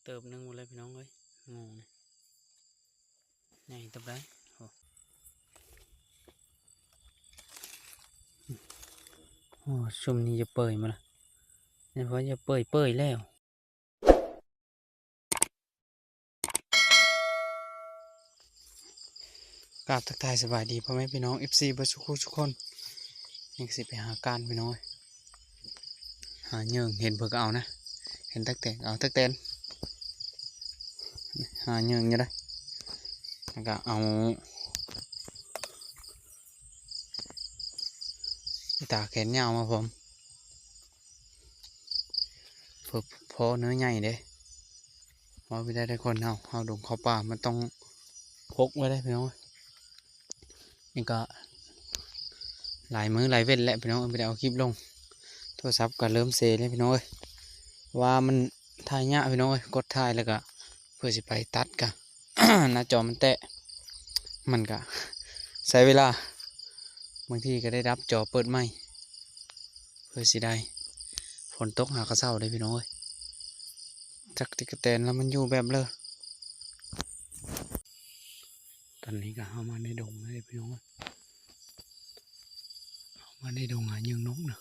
ເຕີບໜຶ່ງພຸ້ນແຫຼະພີ່ນ້ອງເອີຍ ງູນີ້ ໃຫຍ່ເຕີບໃດ໋. ໂອ້ ໂອ້ ຊຸມນີ້ຈະເປີຍມາລະ ແມ່ນເພິ່ນຈະເປີຍ ເປີຍແລ້ວ. ກາບທັກທາຍສະບາຍດີພໍ່ແມ່ພີ່ນ້ອງ ເອັຟຊີ ເບິດສູ່ຄູ່ສູ່ຄົນ. ນີ້ກະຊິໄປຫາການພີ່ນ້ອງເອີຍ ຫາເຫຍື່ອງ ເຫັນເພິ່ນກະເອົານະ ເຫັນຕັກແຕນກະເອົາຕັກແຕນ ຫາເຫຍື່ອງຢູ່ໄດ໋ ແລ້ວກະເອົາ ຕາແຂນຍາວມາພ້ອມ ເພື່ອພໍເນື້ອໃຫຍ່ເດ້. ເວົ້າໄປໄດ້ ໄດ້ຄົນເຮົາ ເຮົາດົງເຂົ້າປ່າ ມັນຕ້ອງພົກໄວ້ເດ້ພີ່ນ້ອງ. ນີ້ກະຫຼາຍມື້ຫຼາຍເວັນແລ້ວພີ່ນ້ອງ ບໍ່ໄດ້ເອົາຄລິບລົງ ໂທລະສັບກະເລີ່ມເຊແລ້ວພີ່ນ້ອງເອີຍ ວ່າມັນຖ່າຍຍາກພີ່ນ້ອງເອີຍ ກົດຖ່າຍແລ້ວກະ ເພື່ອຊິໄປຕັດກະ ໜ້າຈໍມັນແຕະ ມັນກະໃຊ້ເວລາ ບາງທີກະໄດ້ດັບຈໍເປີດໃໝ່ ເພື່ອຊິໄດ້. ຝົນຕົກຫາກະເຊົາເດ້ພີ່ນ້ອງເອີຍ ຈັກຕິກະແຕນລະມັນຢູ່ແບບເລີ. ຕອນນີ້ກະເຮົາມາໃນດົງແລ້ວເດ້ພີ່ນ້ອງເອີຍ ເຮົາມາໃນດົງຫາເຫຍື່ອງນົກນະ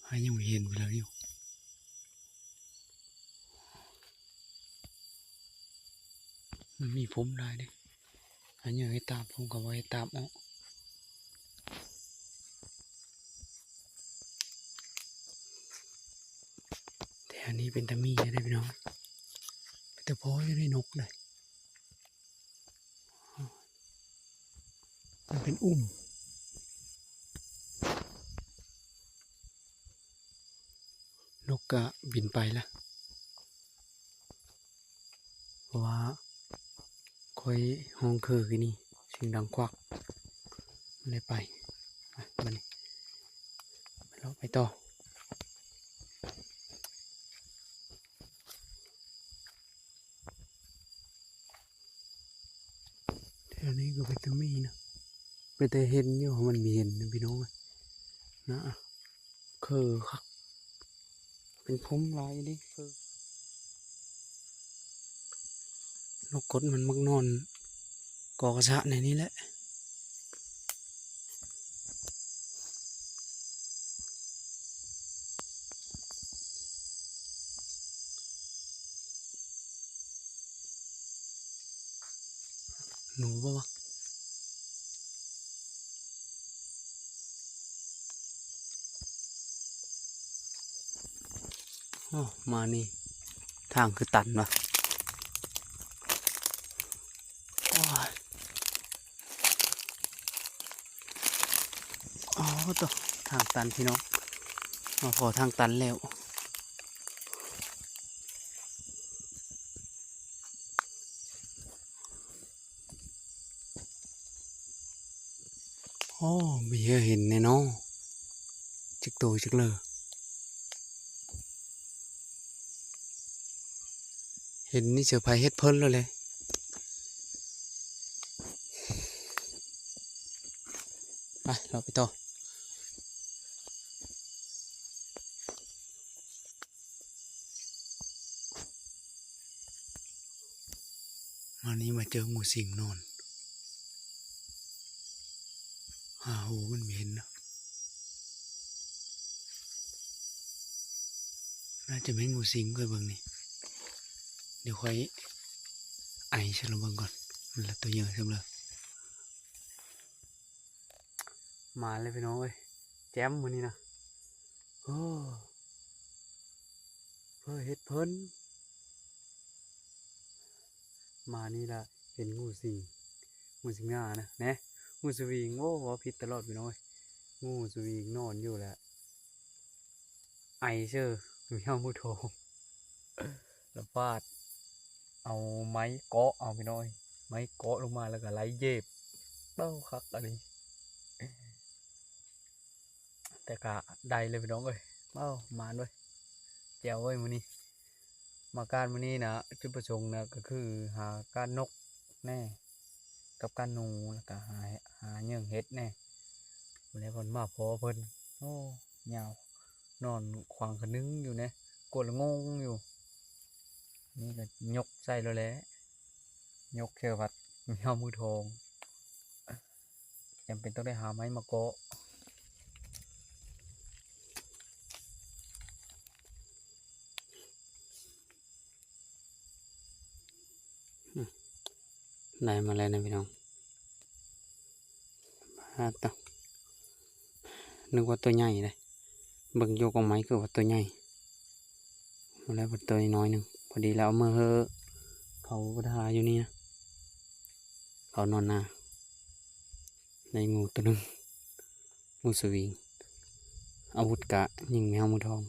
ຫາຍັງບໍ່ເຫັນເພິ່ນເລີຍຢູ່. ມັນມີພຸ້ມຫຼາຍເດ້ ອັນນີ້ເຮັດຕາມ ຜົມກະບໍ່ເຮັດຕາມເນາະ. ແຖວນີ້ເປັນຕາມີຢູ່ເດ້ພີ່ນ້ອງ ເປັນຕາພໍຢູ່ໃນນົກເດ້. ມັນເປັນອຸ່ມ ນົກກະບິນໄປລະ ເພາະວ່າຂ້ອຍຮ້ອງຄືກີ້ນີ້ ສຽງດັງຄວັກ ມັນເລີຍໄປ. ມາ ບາດນີ້ເລາະໄປຕໍ່. ແຖວນີ້ກະເປັນຕາມີນະ ເປັນຕາເຫັນຢູ່ ມັນມີເຫັນນະພີ່ນ້ອງເອີຍ ນະ ຄືຄັກ ເປັນພຸ້ມຫຼາຍອີ່ຫຼີ. ນົກກົດມັນມັກນອນ ກໍກະຊະໃນນີ້ແຫຼະ. ໜູບໍ່ວະ? ໂອ້ ມານີ້ທາງຄືຕັນວະ. ໂອ້ຍ ອໍ ໂຕ ທາງຕັນພີ່ນ້ອງ ມາພໍ້ທາງຕັນແລ້ວ. ໂອ້ ມີເຫັນແນ່ເນາະ ຈັກໂຕຈັກເລີ ເຫັນນີ້ເສືອໄພເຮັດເພິ່ນແລ້ວແຫຼະ. ໄປ ເລາະໄປຕໍ່. ມານີ້ມາເຈີງູສິງນອນ ຫາຫູມັນບໍ່ເຫັນນະ ໜ້າຈະແມ່ນງູສິງ ຂ້ອຍເບິ່ງນີ້ ດຽວຂ້ອຍໄອໃສ່ລອງເບິ່ງກ່ອນ ມັນລະໂຕໃຫຍ່ສ່ຳເລີ. ມາແລ້ວພີ່ນ້ອງເອີຍ ແຈ່ມມື້ນີ້ນະ ໂອ້ ເພິ່ນເຮັດເພິ່ນ ມານີ້ລະເຫັນງູສິງ ງູສິງໜ້ານະ ແນ່ ງູສະວິງ ໂອ້ ເວົ້າຜິດຕະຫຼອດພີ່ນ້ອງເອີຍ ງູສະວິງນອນຢູ່ລະ ໄອເຊີ ແມວມືທອງ ລະຟາດເອົາໄມ້ເກາະເອົາພີ່ນ້ອງເອີຍ ໄມ້ເກາະລົງມາລະກະໄລ່ເຫຢີບ ເອົ້າ ຄັກອີ່ຫຼີ ແຕ່ກະໄດ້ເລີຍພີ່ນ້ອງເອີຍ ເອົ້າ ໝານເວີຍ ແຈ່ວເວີຍມື້ນີ້ ມາການມື້ນີ້ນະ ຈຸດປະສົງນະກະຄືຫາການນົກແນ່ ກັບການໜູ ລະກະຫາ ຫາເຫຍື່ອງເຫັດແນ່ ມື້ນີ້ເພິ່ນມາພໍ້ເພິ່ນ ໂອ້ ຍາວ ນອນຂວາງຂະໜຶງຢູ່ແນ່ ກົດລະງົງຢູ່. ນີ້ກໍຍົກໃສ່ໂລດແຫຼະ ຍົກເທື່ອພັດເຫຍົາມືທອງ ຈຳເປັນຕ້ອງໄດ້ຫາໄມ້ມາເກາະ. ໄດ້ມາແລ້ວນະພີ່ນ້ອງ. ປາດໂທ້ ນຶກວ່າຕົວໃຫຍ່ເດ້ ເບິ່ງຢູ່ກອງໄມ້ຄືວ່າຕົວໃຫຍ່ ມາແລ້ວເປັນຕົວນ້ອຍໜຶ່ງ. ພໍດີແລ້ວເອົາມາໃຫ້ເຂົາປະທາຢູ່ນີ້ນະ ເຂົານອນນາ. ໄດ້ງູຕົວໜຶ່ງ ງູສະວິງ. ອາວຸດກະຍິງແມວມືທອງ.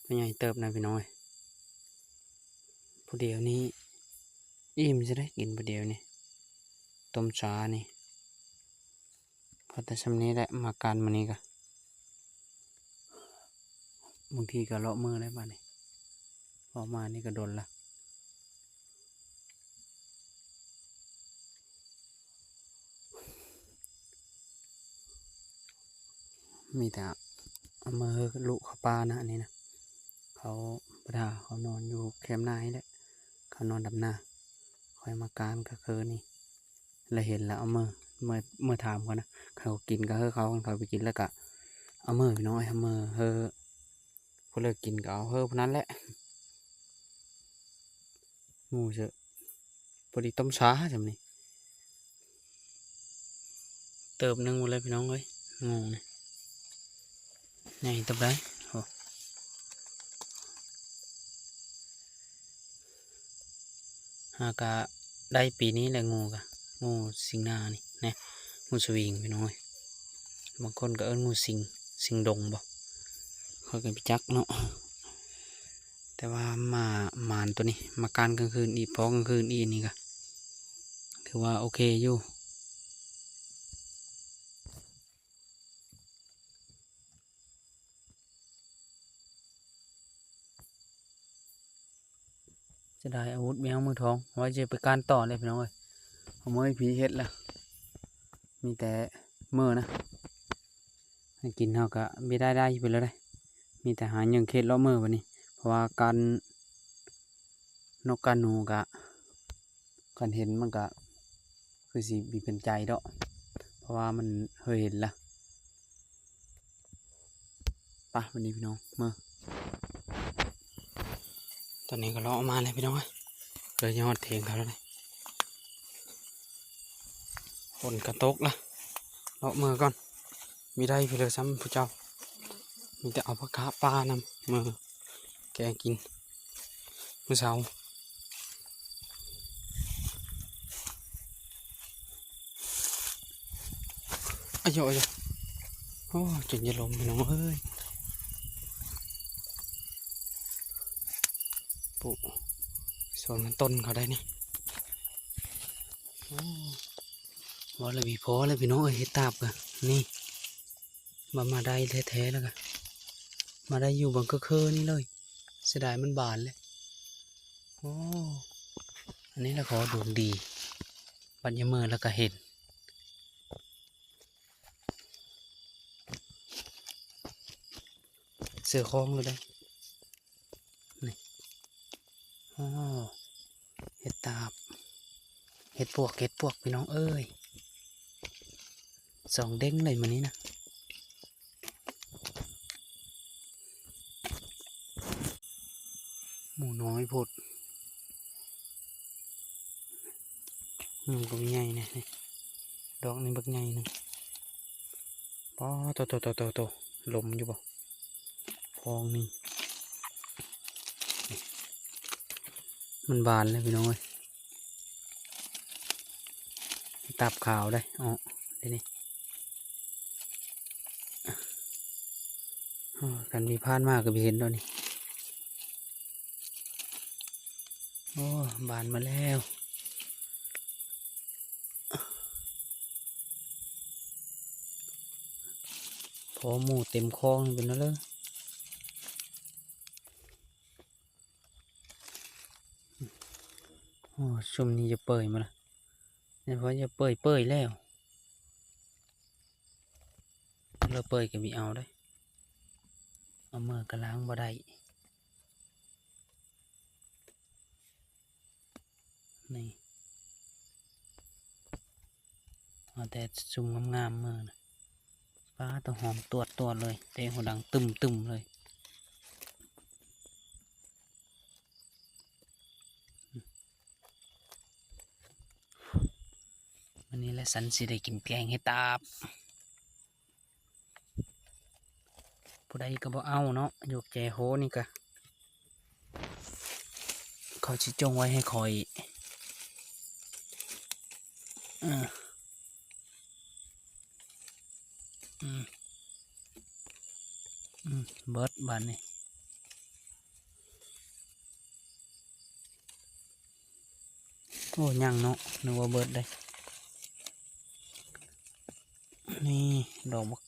ໃຫຍ່ເຕີບນະພີ່ນ້ອງເອີຍ. ຜູ້ດຽວນີ້ອີ່ມຊິໄດ້ກິນຜູ້ດຽວນີ້ ຕົ້ມຊານີ້. ພໍແຕ່ຊ່ຳນີ້ແຫຼະ ມາການມື້ນີ້ກະ ບາງທີກະເລາະເມືອໄດ້ບາດນີ້ ເລາະມານີ້ກະດົນລະ. ມີແຕ່ເອົາມາໃຫ້ລູກເຂົາປ່ານະ ອັນນີ້ນະ ເຂົາ ບັນດາເຂົານອນຢູ່ແຄມນານີ້ແຫຼະ ເຂົານອນດຳນາ. ຂ້ອຍມາກາງກາງຄືນນີ້ ລະເຫັນລະເອົາເມືອ ເມືອ ເມືອຖາມເຂົານະ ຄັນເຂົາກິນກະໃຫ້ເຂົາ ຄັນເຂົາບໍ່ກິນລະກະເອົາເມືອ ພີ່ນ້ອງເອີຍ ເອົາເມືອໃຫ້ ຜູ້ເລີກກິນກໍເອົາເຮີຜູ້ນັ້ນແຫຼະ. ງູເສີ ພໍດີຕົ້ມຊາຊ່ຳນີ້ ເຕີບໜຶ່ງໝົດແລ້ວພີ່ນ້ອງເອີຍ. ງູນີ້ໃຫຍ່ເຕີບໃດ໋ ໂອ້ ຫາກະໄດ້ປີນີ້ແຫຼະ ງູກະ ງູສິງນານີ້ແນະ ງູສະວິງພີ່ນ້ອງເອີຍ. ບາງຄົນກໍເອີ້ນງູສິງ ສິງດົງບໍ ຂ້ອຍກໍບໍ່ຈັກເນາະ. ແຕ່ວ່າມາ ມານໂຕນີ້ ມາການກາງຄືນອີກ ພໍກາງຄືນອີກ ນີ້ກະຖືວ່າໂອເຄຢູ່. ເສຍດາຍອາວຸດແມວມືທອງ ວ່າຈະໄປການຕໍ່ເລີຍພີ່ນ້ອງເອີຍ. ເອົາເມືອໃຫ້ຜີເຮັດລະ ມີແຕ່ເມືອນະ ໃຫ້ກິນເຮົາກະບໍ່ໄດ້ ໄດ້ໄປແລ້ວເດ້. ມີແຕ່ຫາເຫຍື່ອງເຂດເລາະເມືອບາດນີ້ ເພາະວ່າການ ນົກການໜູກະ ຄັນເຫັນມັນກະຄືຊິບໍ່ເປັນໃຈດອກ ເພາະວ່າມັນເຄີຍເຫັນລະ. ໄປບາດນີ້ພີ່ນ້ອງ ເມືອ ຕອນນີ້ກໍເລາະມາແລ້ວພີ່ນ້ອງເອີຍ ເລີຍຮອດເຖິງເຂົາແລ້ວນີ້. ຝົນກະຕົກລະ ເລາະເມືອກ່ອນ ມີໄດ້ໄປເລີຍຊ້ຳຜູ້ເຈົ້າ ມີແຕ່ເອົາຜັກຄາປ່ານຳ ເມືອແກງກິນມື້ເຊົ້າ. ອາໂຢ ອາໂຢ ໂອ້ ຈົນຢາລົມພີ່ນ້ອງເອີຍ. ປູກສວນມັນຕົ້ນເຂົາໄດ້ນີ້ ໂອ້ ວ່າລະມີພໍແລ້ວພີ່ນ້ອງເອີຍ ເຫັດຕາບກະນີ້ ວ່າມາໄດ້ແທ້ໆ ແລ້ວກະມາໄດ້ຢູ່ບັງເຄີໆ ນີ້ເລີຍ ເສຍດາຍມັນບານແລ້ວ. ໂອ້ ອັນນີ້ລະຂໍດວງດີ ບັດຍາມເມືອລະກະເຫັນ ເສືອຄອງເລີຍໄດ໋ ນີ້ ໂອ້ ເຫັດຕາບ ເຫັດປວກ ເຫັດປວກ ພີ່ນ້ອງເອີຍ ສອງເດ້ງເລີຍມື້ນີ້ນະ. ໝູນ້ອຍໂພດ ໝູກໍມີໃຫຍ່ແດ່ ດອກນີ້ບັກໃຫຍ່ໜຶ່ງ ປາໂຕ ໂຕ ໂຕ ໂຕ ໂຕ ລົມຢູ່ບໍ່ ພອງນີ້ ມັນບານແລ້ວພີ່ນ້ອງເອີຍ. ຕາບຂາວໄດ໋ ເອົາ ເດນີ້ ໂອ້ ຄັນມີຜ່ານມາກໍບໍ່ເຫັນດອກນີ້ ໂອ້ ບານມາແລ້ວ ພໍໝູເຕັມຄອງເປັນແນວເລີຍ. ໂອ້ ຊຸມນີ້ຈະເປີຍມາລະ ແມ່ນວ່າຈະເປີຍໆ ແລ້ວ ລະເປີຍກໍມີເອົາໄດ໋. ເອົາເມືອກໍລ້າງບໍ່ໄດ້ ນີ້ ເອົາແຕ່ຊຸມງາມໆເມືອນະ. ປາດ ໂຕຫອມຕວດໆເລີຍ ເຕະຫົວດັງຕຶມໆເລີຍ. ມື້ນີ້ແຫຼະ ສັນຊິໄດ້ກິນແກງເຫັດຕາບ. ຜູ້ໃດກໍບໍ່ເອົາເນາະ ຢູ່ແຈໂຮນີ້ກະ ເຂົາຊິຈົ່ງໄວ້ໃຫ້ຂ້ອຍ. ເອີ ອືມ ອືມ ເບິດບາດນີ້. ໂອ້ ຍັງເນາະ ນຶກວ່າເບິດເດ້. ນີ້ ດອກບັກ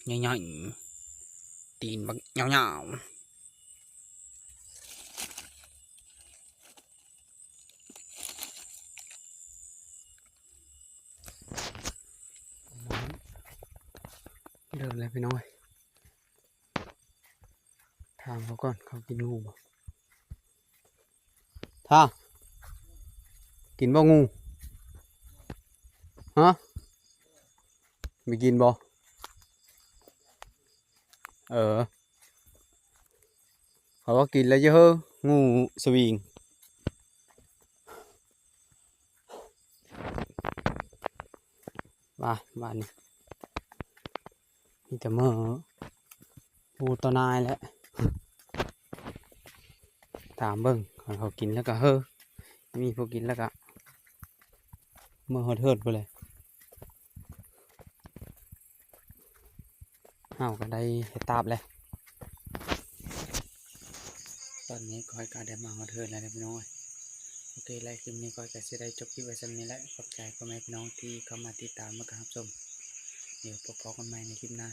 ໃຫຍ່ໆ ຕີນບັກຍາວໆ. ເລີ່ມແລ້ວພີ່ນ້ອງເອີຍ. ຖາມເຂົາກ່ອນ ເຂົາກິນງູບໍ່? ຖ້າ ກິນບໍ່ງູ? ຮະ? ບໍ່ກິນບໍ່? ເອີ ເຂົາວ່າກິນແລ້ວເດີ້ ງູສະວິງ. ວ່າ ບາດນີ້ມີແຕ່ເມືອ ໝູ່ຕໍ່ນາຍແຫຼະ. ຖາມເບິ່ງ ຄັນເຂົາກິນແລ້ວກະເຮີ ມີຜູ້ກິນແລ້ວກະເມືອຮອດເຮີດພຸ້ນແຫຼະ. ເຮົາກໍໄດ້ເຫັດຕາບແລ້ວ. ຕອນນີ້ຂ້ອຍກໍໄດ້ມາຮອດເຮືອນແລ້ວເດີພີ່ນ້ອງເອີຍ. ໂອເຄ ແລະ ຄລິບນີ້ຂ້ອຍກໍຊິໄດ້ຈົບຄລິບໄວ້ສ່ຳນີ້ແຫຼະ. ຂອບໃຈພໍ່ແມ່ພີ່ນ້ອງທີ່ເຂົ້າມາຕິດຕາມ ແລະ ກໍຮັບຊົມ. ດຽວພົບພໍ້ກັນໃໝ່ໃນຄລິບໜ້າ.